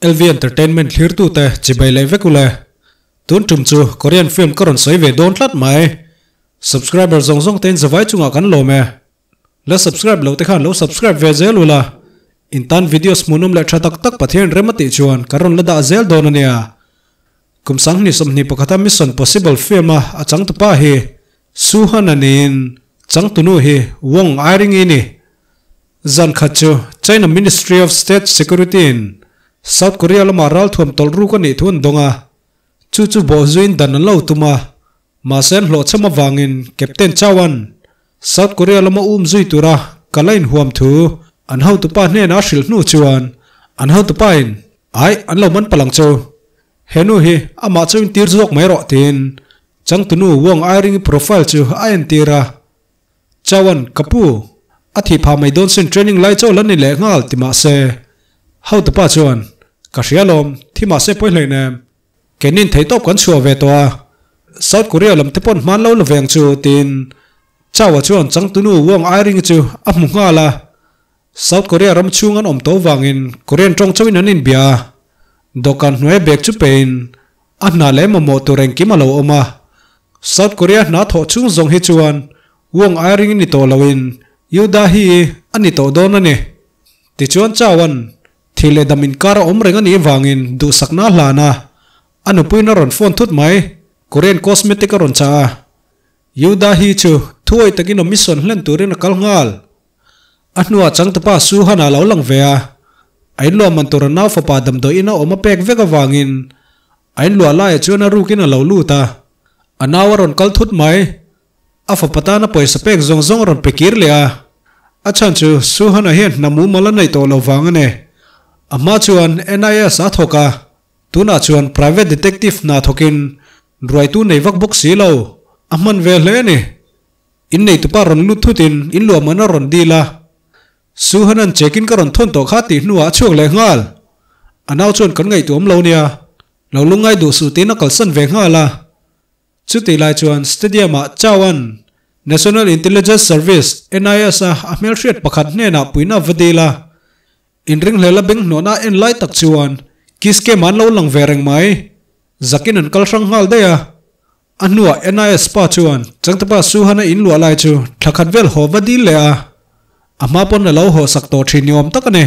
LV Entertainment thlirtute chibai leh vek ule. Tun tum chu Korean film ka rawn sawi ve dawn tlat mai. Subscriber zawng zawng tein zavai chungah kan lawm e. La subscribe lo te khan lo subscribe ve zel ula. In tan videos hmuhnawm leh tha tak tak Pathian rem a tih chuan ka rawn la dah zel dawn a nia. Kum 2021 a Mission Possible film a a changtupa hi Suhan a niin changtunu hi Wong Airingi ni. Zan khat chu China Ministry of State Security in South Korea lamah ralthuam tawlh ruk a nih thu an dawng a, chu chu bawhzuiin dan an lo tum a, mahse an hlawhchham avangin Captain Chauan South Korea lama um zui tura kal a inhuam thu an hotupa hnenah a hrilh hnu chuan an hotupa in Ai, an lo man palh ang chu. He nu hi amah chu intir zawk mai rawh tiin changtunu Wong Airingi profile chu a entir a. Chawan, Ka pu, a thih phah mai dawn sin training lai chaw la ni leh nghal ti mah se. Hotupa chuan, Ka hria lawm, thi mah se pawi hleih nem. Kenin theihtawp kan chhuah ve tawh a, South Korea lam te pawn hman lo la ve ang chu tiin Chawa chuan changtunu Wong Airingi chu a hmu nghal a. South Korea ram chhung an awm tawh vangin Korean tawng chauhin an inbia a, dawhkan hnuaia bag chu pein a hna leh mamawh tur engkim a lo awm a. South Korea hna thawh chhung zawng hi chuan Wong Airing i ni tawh loin Yuda hi a ni tawh dawn a ni. Tichuan Chaoan thih leh dam inkar a awm reng a nih vangin duhsakna a hlan a, a nupuiin a rawn phone thut mai, Korean cosmetic a rawn chah a. Yuda hi chu thuawih takin a mission hlen turin a kal nghal. A hnuah changtupa Suhan a lo lang ve a, a inluah man tur a nau fapa damdawiin a awm a pek vek avangin a inluah laiah chuan a rukin a lo lut a, a nau a rawn kal thut mai. A fapa tana pawisa pek zawng zawng a rawn pe kir leh a, a chhan chu Suhan-a hian hna mumal a neih tawh lo vang a ni. A hma chuan NIS a thawk a, tunah chuan private detective hna thawkin ruaitu nei vak bawk si lo, a hman ve hle a ni. In neitupa rawn lut thutin in luahman a rawn dil a, Suhanan check in ka rawn thawn tawh kha tih hnuah a chhuak leh nghal. A nau chuan kan ngaihtuam lo nia, lo lungngai duh suh tiin a kalsan ve nghal a. Chutih lai chuan Stadium ah Chauan National Intelligence Service, NIS, a a hmelhriat pakhat hnenah puihna a va dil a. Inringhlel a beng hnawhna a en lai tak chuan kiss cam an lo lang ve reng mai. Zakin an kal hrang nghal daih a. A hnuah NIS pa chuan Changtapa Suhana in luah lai chu thla khat vel haw va dil leh a, a hma pawn a lo haw sak tawh thin ni awm tak a ni.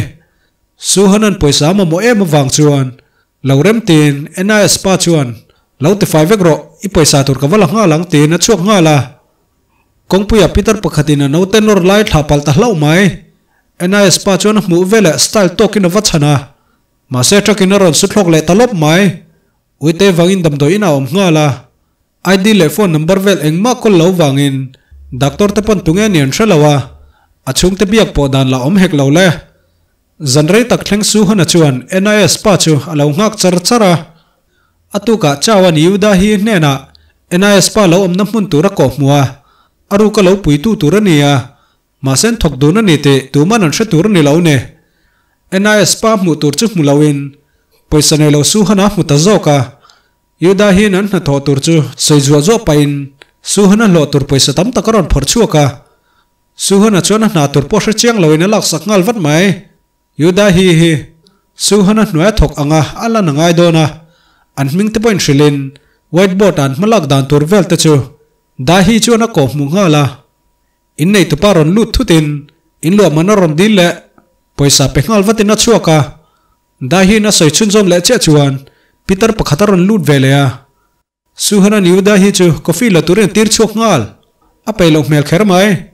Suhana'n pawisa a mamawh em avang chuan lo rem tiin NIS pa chuan lo tifai vek rawh, i pawisa tur ka va la nghal ang tiin a chhuak nghal a. Kawngpuiah Peter pakhatin a naute nawr lai thlah palh ta hlauh mai. NIS pa chuan a hmuh veleh style tawkin a va chhan a, mahse truck-in a rawn su thlawk leh ta lawp mai. Uite vangin damdawi inah a awm nghal a, ID leh phone number vel engmah kawl lo vangin doctor te pawn tunge ni an hre lo a, a chhungte biak pawh dan lah awm hek lo le. Zan rei tak thleng Suhana chuan NIS pa chu a lo nghak char char a, a tukah Chaoan Yuda hi hnenah NIS pa lo awmna hmun tur a kawh hmu a, a ruka lo puitu tur a ni a, Mahse an thawk dun a ni tih tuman an hre tur a ni lo ni. NIS pa hmuh tur chu hmu loin pawisa nei lo Suhana a hmu ta zawk a. Yuda hian an hnathawh tur chu sawi zuah zuah pahin Suhana hlawh tur pawisa tam tak a rawn phawrh chhuak a. Suhana chuan a hna tur pawh hre chiang loin a laksak nghal vat mai. Yuda hi hi Suhana hnuaia thawk anga a lan a ngai dawn a, an hming te pawhin hrilhin whiteboard ah an hmalak dan tur vel te chu Dahi chuan a kawh hmuh nghal a. In neitupa rawn lut thutin in luahman a rawn dil leh pawisa pe nghal vatin a chhuak a, Dahiin a sawi chhunzawm leh chiah chuan Peter pakhat a rawn lut ve leh a. Suhana New Dahi chu coffee la turin a tir chhuak nghal, a peih loh hmel kher mai.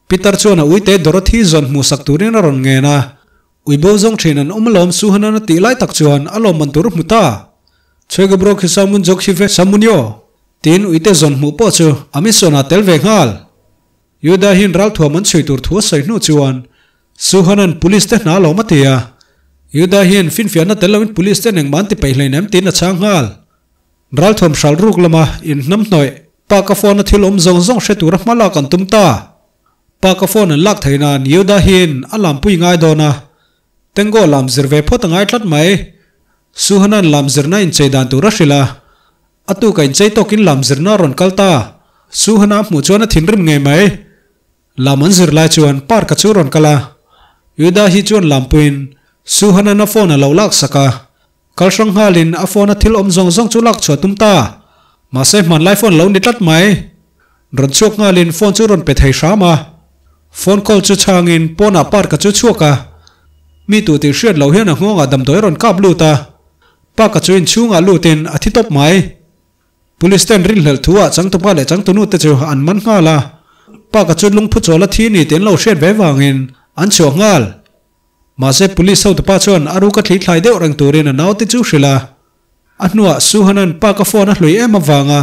Peter chuan a uite Dorothy zawn hmuhsak turin a rawn ngen a, ui bo zawng thin an awm alawm Suhana'n a tih lai tak chuan a lawmman tur hmu ta. Chhegabro khisamun jokhive samunyo. Tin, uite zawn hmuh pawh chu a mission ah tel ve nghal. Yuda hian ralthuam an chhui tur thu a sawi hnu chuan Suhanan police te hna lawm a ti a. Yuda hian finfiahna tel loin police ten engmah an ti peih hlein em tiin a chhang nghal. Ralthuam hral ruk lama inhnam hnawih pa ka phone a thil awm zawng zawng hre tura hma lak an tum ta. Pa ka phone an lak theih nan Yuda hian a lampui ngai dawn a. Tango lam zir ve phawt a ngai tlat mai. Suhanan lam zirna inchei dan tur a hrilh a. A tuk a inchei tawkin lam zirna a rawn kal ta. Suhana a hmuh chuan a thinrim ngei mai. Lam an zir lai chuan park-a chu a rawn kal a. Yuda hi chuan lampuiin Suhana'n a phone a lo laksak a. Kal hrang nghalin a phone a thil awm zawng zawng chu lak chhuah tum ta. Mahse hmanlai phone lo ni tlat mai. Rawn chhuak nghalin phone chu rawn pe thei hram a. Phone call chu chhangin pawnah Park-a chu chhuak a. Mi tu tih hriat loh hian a nghawngah damdawi rawn kap lut a. Park-a chu inchhungah lutin a thi tawp mai. Police ten rinhlelh thu ah changtupa leh changtunu te chu an man nghal a. Park-a chu lungphu chawl a thi ni tih an lo hriat ve vangin an chhuah nghal. Mahse police hotupa chuan a ruka thli thlai deuh reng turin a naute chu hrilh a. A hnuah Suhanan Park-a phone a hlui em avanga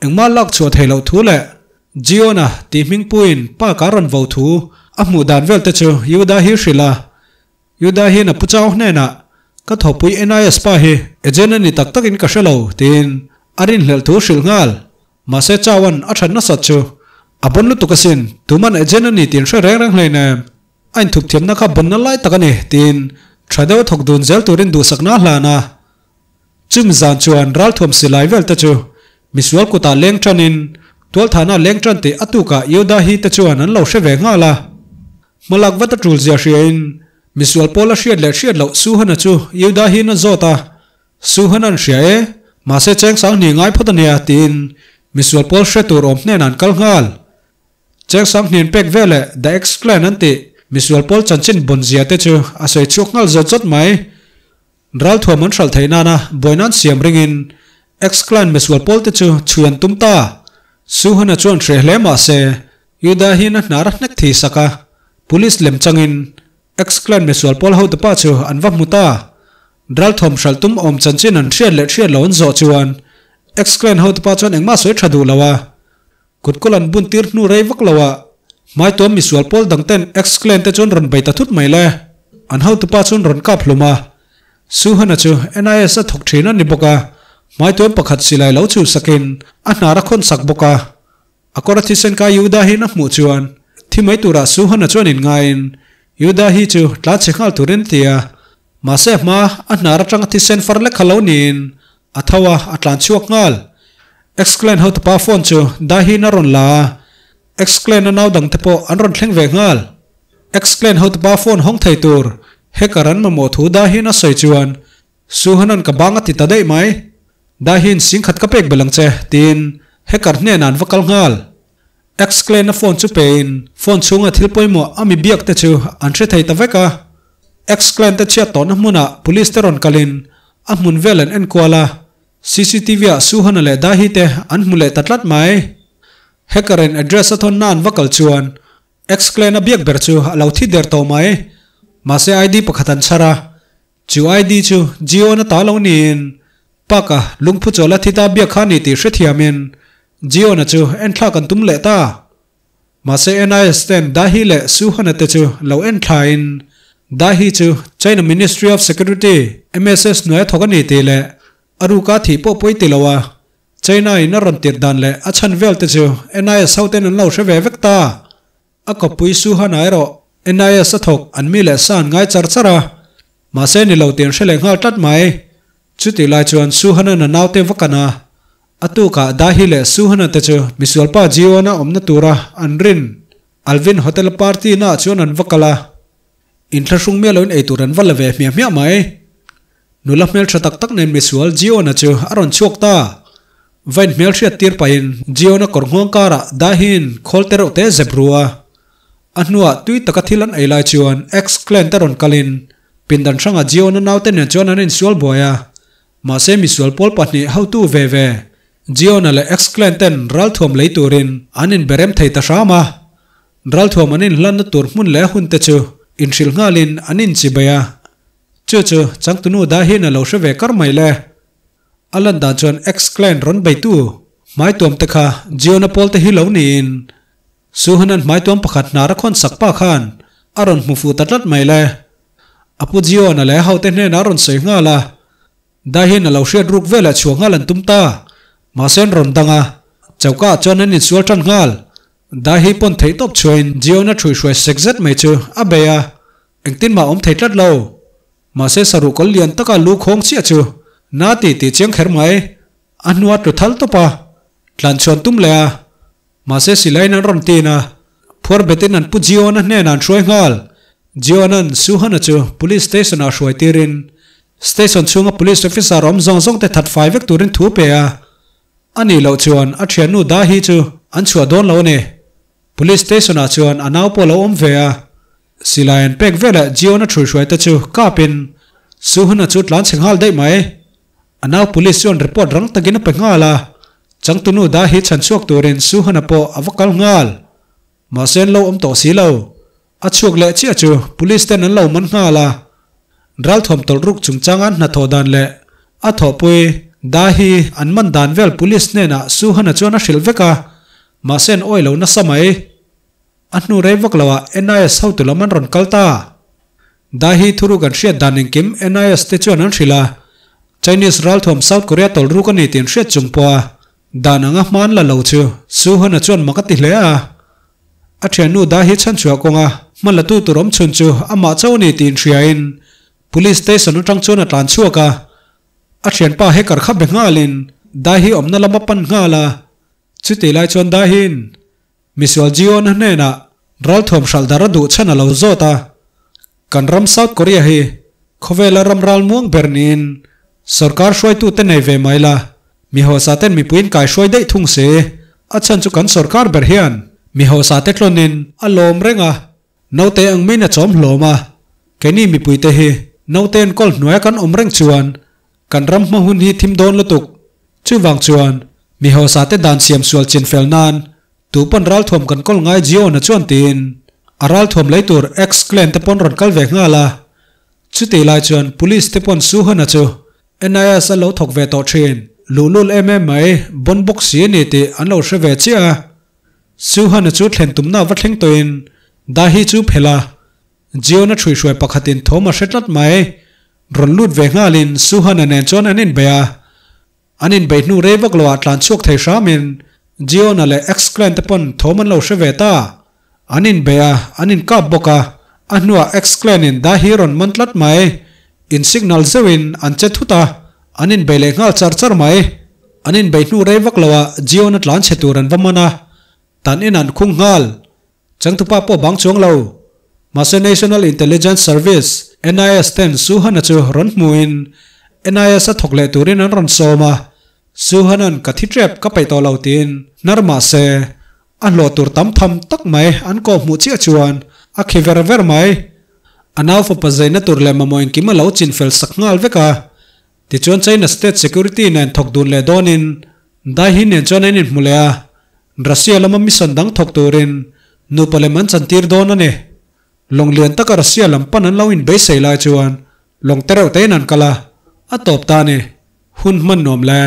engmah lak chhuah theih loh thu leh Giona tih hmingpuiin Park-a rawn vo thu a hmuh dan vel te chu Yuda hi hrilh a. Yuda hian a pu chau hnenah, Ka thawpui NIS pa hi agent a ni tak takin ka hre lo, tiin a rinhlelh thu hrilh nghal. Mahse Chauan a that nasat chu a bawn lutuk asin, tuman agent a ni tih an hre reng reng hleinem. A inthup thiamna kha bawnna lai tak a ni, tiin tha deuh a thawk dun zel turin duhsakna a hlan a. Chumi zan chuan ralthuam silai vel te chu misual kutah leng tanin tualthahna leng tan tih a tukah Yuda hi te chuan an lo hre ve nghal a. Hmalak vat a tul zia hriain misual pawl a hriat leh hriat loh Suhana chu Yuda hian a zawt a, Suhana'n hria e, mahse cheng sang hnih ngai phawt a nia tiin misual pawl hre tur awm hnenah an kal nghal. Cheng sang hnian pek veleh The X-Clan an tih misual pawl chanchin bawn zia te chu a sawi chhuak nghal zawt zawt mai. Ralthuam an hralh theih nana buaina an siam ringin X-Clan misual pawl te chu chhui an tum ta. Suhana chuan hreh hle mah se Yuda hian a hnar a hnek thei sak a, Police lem changin X-Clan misual pawl hotupa chu an va hmu ta. Ralthuam hralh tum awm chanchin an hriat leh hriat lo an zawh chuan X-Clan hotupa chuan engmah sawi tha duh lo a, Kutkawl an bun tir hnu rei vak lo ah hmaituam misual pawl dang ten X-Clan te chuan rawn bei ta thut mai le. An hotupa chuan rawn kap hlum a. Suhana chu NIS a thawk thin a ni bawk a, hmaituam pakhat silai lo chhuh sakin a hnar a khawn sak bawk a. A kawr a thisen kai Yuda hian a hmuh chuan thi mai turah Suhana chuan inngaiin Yuda hi chu tlan chhe nghal turin a ti a. Mahse a hma a hnar atanga thisen far lek kha lo niin a tho a, a tlan chhuak nghal. X-Clan hotupa phone chu Dahin a rawn la a, X-Clan a nau dangte pawh an rawn thleng ve nghal. X-Clan hotupa phone hawng thei tur hacker an mamawh thu Dahin a sawi chuan Suhanan ka bang a ti ta daih mai. Dahin singkhat ka pek belh ang che tiin hacker hnenah an va kal nghal. X-Clan a phone chu pein phone chhunga thil pawimawh a mi biak te chu an hre thei ta vek a. X-Clan te chhiat tawhna hmunah police te rawn kalin a hmun vel an enkual a, CCTV ah Suhana leh Dahi te an hmu leh ta tlat mai. Hacker in address a thawnna an va kal chuan X-Clan a biak ber chu a lo thi der tawh mai. Mahse ID pakhat an chhar a, chu ID chu Gio-na ta lo niin Park-a lungphu chawl a thi ta biak kha a ni tih hrethiamin Giona chu enthlak an tum leh ta. Mahse NIS ten Dahi leh Suhana te chu lo enthlain Dahi chu China Ministry of Security, MSS, hnuaia thawk a ni tih leh a ruka thih pawh pawi ti lo a, China in a rawn tirh dan leh a chhan vel te chu NIS ho ten an lo hre ve vek ta. A kawppui Suhana erawh NIS a thawk an mi leh sa an ngai char char a, mahse ni lo tih an hre leh nghal tlat mai. Chutih lai chuan Suhana'n a naute va kan a, a tukah Dahi leh Suhana te chu misualpa Jiona awmna tura an rin Alvin Hotel a party naah chuan an va kal a, inthlahrung miah loin eitur an va la ve hmiah hmiah mai. Nula hmeltha tak tak nen misual Jiona chu a rawn chhuak ta. Vain hmelhriat tir pahin Jiona kawr nghawng karah Dahi'n khawl te reuh te zep ru a. A hnuah tui taka thil an ei lai chuan ex-clan te rawn kalin Pindan hrangah Jiona naute nen chuan an insual buai a, mahse misual pawl pahnih hotu ve ve, Jiona leh ex-clan ten ralthuam lei turin an inberem thei ta hram a. Ralthuam an inhlanna tur hmun leh hun te chu inhrilh nghalin an inchibei a. Chu chu changtunu Dahin a lo hre ve kar mai le. A lan dan chuan ex-clan rawn beitu hmaituam te kha Jiona pawl te hi lo niin Suhanan hmaituam pakhat hnar a khawn sak pa khan a rawn hmu fuh ta tlat mai le. A pu Jiona leh a hote hnenah a rawn sawi nghal a, Dahin a lo hriat ruk velah chhuah nghal an tum ta. Mahse an rawn dang a, choka ah chuan an insual tan nghal. Dahi pawn theih tawp chhuahin Jiona ṭhuihruai sek zet mai chu a bei a, engtin mah awm thei tlat lo. Mahse saruh kawl lian taka lu khawng chiah chu na ti tih chiang kher mai. A hnua tlu thal tawp a, tlan chhuan tum leh a. Mahse silaiin an rawn tin a, phuar betin an pu Jiona hnenah an hruai nghal. Jiona'n Suhana chu Police Station ah hruai tirin Station chhunga police officer awm zawng zawng te that fai vek turin thu pe a, a nih loh chuan a thiannu Dahi chu an chhuah dawn lo a ni. Police station ah chuan a nau pawh a lo awm ve a, silai an pek veleh Jion-a ṭhuihruai te chu kapin Suhuna chu tlan chhe nghal daih mai. A nau police chuan report rang takin a pe nghal a, changtunu Dahi chhan chhuak turin Suhuna pawh a va kal nghal. Mahse an lo awm tawh si lo. A chhuak leh chiah chu police ten an lo man nghal a, ralthuam tawlh ruk chungchanga an hnathawh dan leh a thawhpui Dahi an man dan vel police hnenah Suhana chuan a hrilh vek a, mahse an awih lo nasa mai. A hnu rei vak loah NIS hotu lam an rawn kal ta. Dahi thuruk an hriat dan engkim NIS te chuan an hrilh a, Chinese ralthuam South Korea tawlh ruk a ni tih an hriat chung pawha dan anga hma an la lo chu Suhana chuan mak a ti hle a. A thiannu dah hi chhanchhuah kawnga hma la tu tur awm chhun chu amah chauh a ni tih inhriain Police Station atang chuan a tlan chhuak a. A thianpa hacker kha be nghalin Dahi awmna lam a pan nghal a. Chutih lai chuan Dahi'n misual Ji-on-a hnenah ralthuam hralh dar a duh chhan a lo zawt a. Kan ram South Korea hi khawvela ram ral muang ber niin sorkar hruaitute nei ve mai la, mi hausa ten mipuiin kai hruai daih thung si. A chhan chu kan sorkar ber hian mi hausa te tlawnin a lawm reng a, naute ang maiin a chawm hlawm a. Keini mipuite hi naute enkawl hnuaia kan awm reng chuan kan ram hma hun hi thim dawn lutuk. Chuvang chuan mi hausa te dan siam sual chin fel nan Tu pawn ralthuam kan kawl ngai Giona chuan tiin a ralthuam lei tur ex clan te pawn rawn kal ve nghal a. Chutih lai chuan police te pawn Suhana chu NIS a lo thawk ve tawh thin. Luhlul em em mai, bon bawk si a ni tih an lo hre ve chiah a. Suhana chu thlen tumna va thleng tawhin Dahi chu phelh a. Giona ṭhuihruai pakhatin thawm a hre tlat mai. Rawn lut ve nghalin Suhana nen chuan an inbei a. An inbeih hnu rei vak loah tlan chhuak thei hramin Giona leh X-Clan te pawn thawm an lo hre ve ta. An inbeih a, an inkap bawk a, a hnuah X-Clan in Dahi rawn man tlat mai. In signal zeuhin an che thut a, an inbeih leh nghal char char mai. An inbeih hnu rei vak loah Giona tlan chhe tur an va man a, tan in an khung nghal. Changtupa pawh bang chuang lo. Mahse National Intelligence Service, NIS, ten Suhana chu rawn hmuhin NIS a thawk leh turin an rawn sawm a, Suhana'n ka thi tep ka peih tawh lo tiin hnar mahse a hlawh tur tam tham tak mai an kawh hmuh chiah chuan a khi ver ver mai. A nau fapa zaina tur leh mamawh engkim a lo chinfel sak nghal vek a. Tichuan China State Security nen thawk dun leh dawnin Daihi nen chuan an inhmu leh a, Russia lama mission dang thawk turin nupa lem an chantir dawn a ni. Lawng lian taka Russia lam pan an lo inbeisei lai chuan lawng te reuh tein an kal a, a tawp ta a ni. Hun hman nuam le.